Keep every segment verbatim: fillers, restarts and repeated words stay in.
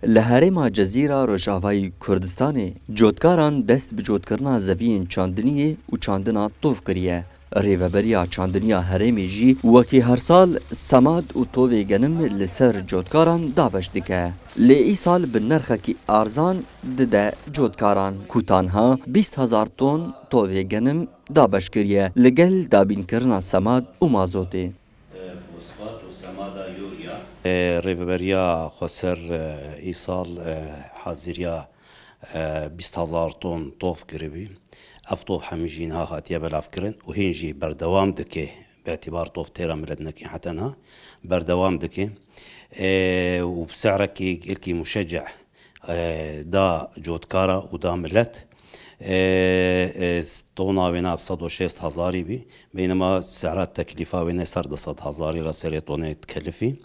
Li herêma Cezîra Rojavayî Kurdistanê cotkaran dest bi cotkirina zeviyên çandiniyê û çandina tov kiriye. Rêveberiya Çandiniya Herêmê jî wekî her sal semad û tovê genim li ser cotkaran dabeş dike. Lê îsal bi nirxekî arzan dide cotkaran, ku tanha bîst hezar ton tovê genim dabeş kiriye, li gel dabînkirina semad û mazotê. Fosfat û semada yûriya. E, Rêveberiya Xweser, e, îsal, e, haziriya, e, bîst hezar ton tov kiribî. Ev tov hemî jî niha hatiye belavkirin û hîn jî berdewam dike. Bi îtibar tov têra milet nekin heta niha berdewam dike. E, û bi sehrekî gelkî muşecce e, da cotkara û da milet. E, e, tona wêna bi sed û şêst hezarî bî. Beynema sehra teklîfa wêne ser du sed hezarî re serê tonê dikelifî.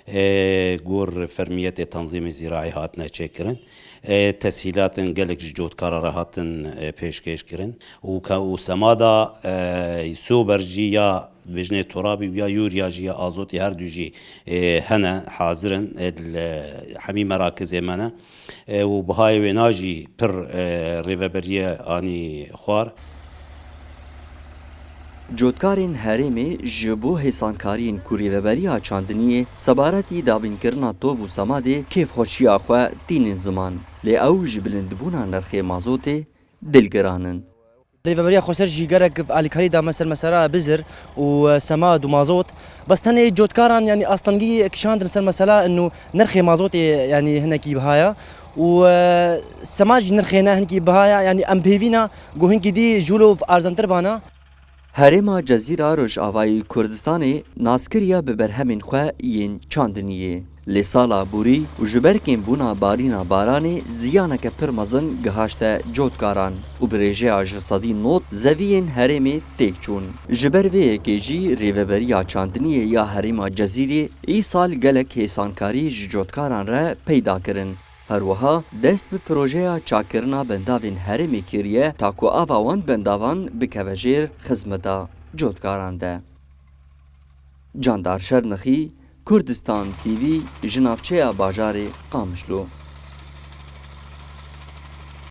E, gor fermiyetê tenzîmê zîraî hatine çêkirin. E, tesîlatin gelek ji cotkara re hatin, e, pêşkêş kirin. Û ke-, û semada, e, sober jî ya Dibêjinê torabî û ya yûriya jî ya azotî her du jî, e, hene, hazir in, e, li hemî merakizê me ne. E, û bihayê wêna jî pir, e, rêveberiyê anî xwar. Cotkarên herêmê ji bo hêsankariyên ku Rêveberiya Çandiniyê sebaretî dabînkirina tov û semadê kêfxweşiya xwe tînin ziman, lê ew ji bilindbûna nirxê mazotê dilgiran in. Rêveberiya Xweser jî gerek alîkarî da me ser mesela bizir û, e, semad û mazot. Bes tenê cotkaran, yanî astengî kişandin ser mesela inu nirxê mazotê, yanî hinekî bihaya û, e, semad jî nirxê ne hinekî bihaya, yanî em pêvîna ku hinkî dî jûlo arzantir bana. Herêma Cezîra Rojavayî Kurdistanê nas kiriye bi berhemên xwe yên çandiniyê. Lê sala borî û ji ber kêmbûna barîna baranê ziyaneke pir mezin gihaşte cotkaran û bi rêjeya ji sedî nod zeviyên herêmê têk çûn. Ji ber vê yekê jî Rêveberiya Çandiniyê ya Herêma Cezîrê îsal gelek hêsankarî ji cotkaran re peyda kirin. Her wiha dest bi projeya çakkirina bendavên herêmê kiriye, ta ku ava wan bendavan bikeve jêr xizmeta cotkaran de. Candar Şernixî, Kurdistan T V, ji navçeya bajarê Qamişlo.